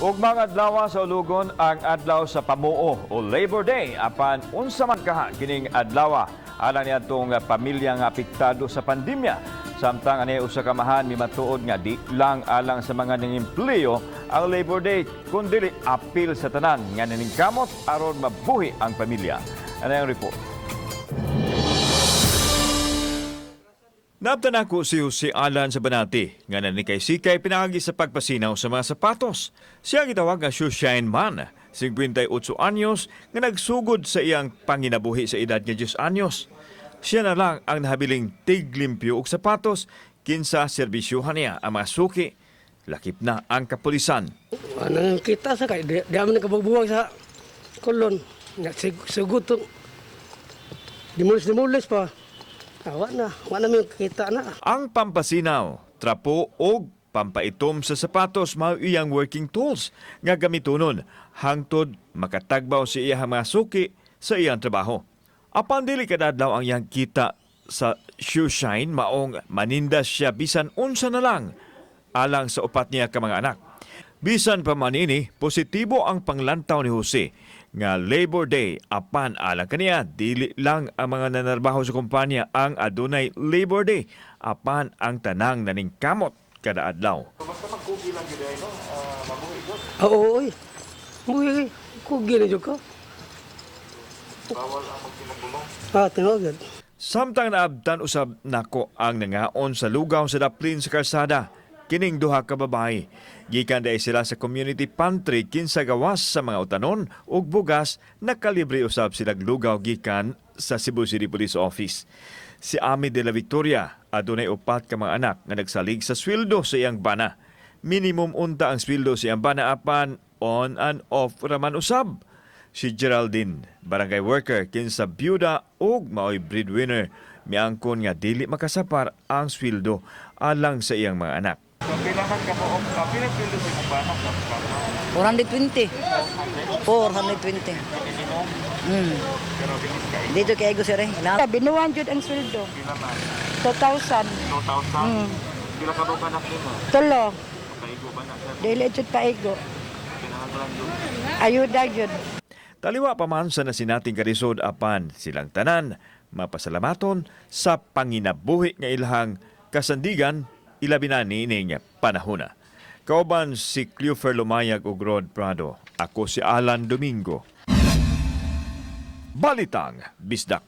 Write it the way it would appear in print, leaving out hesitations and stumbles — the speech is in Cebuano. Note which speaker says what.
Speaker 1: Ugmang adlaw sa Ulugon ang Adlaw sa Pamuo o Labor Day, apan unsa man kaha kining adlaw alang niadtong pamilya nga apektado sa pandemya? Samtang ani usa ka amahan mimatuod nga di lang alang sa mga nangempleyo ang Labor Day kundi apil sa tanan nga naningkamot aron mabuhi ang pamilya. Ano ang report? Naabtan nako si Jose Alan sa Banati, nga nanikay-sikay pinaagi sa pagpasinaw sa mga sapatos. Siya ang gitawag nga shoeshine man, 58 anyos, nga nagsugod sa iyang panginabuhi sa edad nga 10 anyos. Siya na lang ang nahabiling tiglimpyo og sapatos kinsa serbisyuhan niya ang mga suki, lakip na ang kapulisan.
Speaker 2: Anang kita sa kay di aman nakabubuwag sa kolon. Nga sugot to. Dimulis dimulis pa. Ah, wa na, wa na may kita na.
Speaker 1: Ang pampasinaw, trapo og pampaitom sa sapatos mao iyang working tools nga gamitonon hangtod makatagbaw si iyang mga suki sa iyang trabaho. Apan dili kadadlaw ang iyang kita sa shoe shine, maong maninda siya bisan unsa na lang alang sa upat niya ka mga anak. Bisan pa man ini, positibo ang panglantaw ni Jose nga Labor Day, apan alang kaniya dili lang ang mga nanarbaho sa kumpanya ang adunay Labor Day apan ang tanang naningkamot kada adlaw.
Speaker 2: Oo, oy. Buhi, kugi na jud ko. Bawal ang magtinabulong. Ah, tinuod.
Speaker 1: Samtang naabtan usab nako ang nangaon sa lugaw sa daplin sa kalsada, kining duha ka babae. Gikan diay sila sa community pantry kinsa gawas sa mga utanon ug bugas, nakalibre usab sila lugaw gikan sa Cebu City Police Office. Si Ami de la Victoria adunay upat ka mga anak nga nagsalig sa sweldo sa iyang bana. Minimum unta ang sweldo sa iyang bana apan on and off raman usab. Si Geraldine, barangay worker kinsa byuda ug maoy breadwinner, miangkon nga dili makasapar ang sweldo alang sa iyang mga anak.
Speaker 3: So, pila man ka mo, pila sweldo sa imong bana sa
Speaker 4: 420. 420.
Speaker 3: Minimum, pero bilis kay
Speaker 4: Dito kay Ego sir eh.
Speaker 5: Binuwan jud ang sweldo.
Speaker 3: Pila man?
Speaker 5: 2,000.
Speaker 3: 2,000. Pila ka ba anak nimo?
Speaker 5: Tulo.
Speaker 3: Kaigo ba na sir?
Speaker 5: Dili jud paigo.
Speaker 3: Kinahanglan jud.
Speaker 5: Ayuda jud.
Speaker 1: Taliwa pa man sa nasinating kalisod, apan silang tanan mapasalamaton sa panginabuhi nga ilahang kasandigan, ilabi na niining panahona. Kauban si Cleofer Lumayag ug Rod Prado. Ako si Alan Domingo. Balitang Bisdak.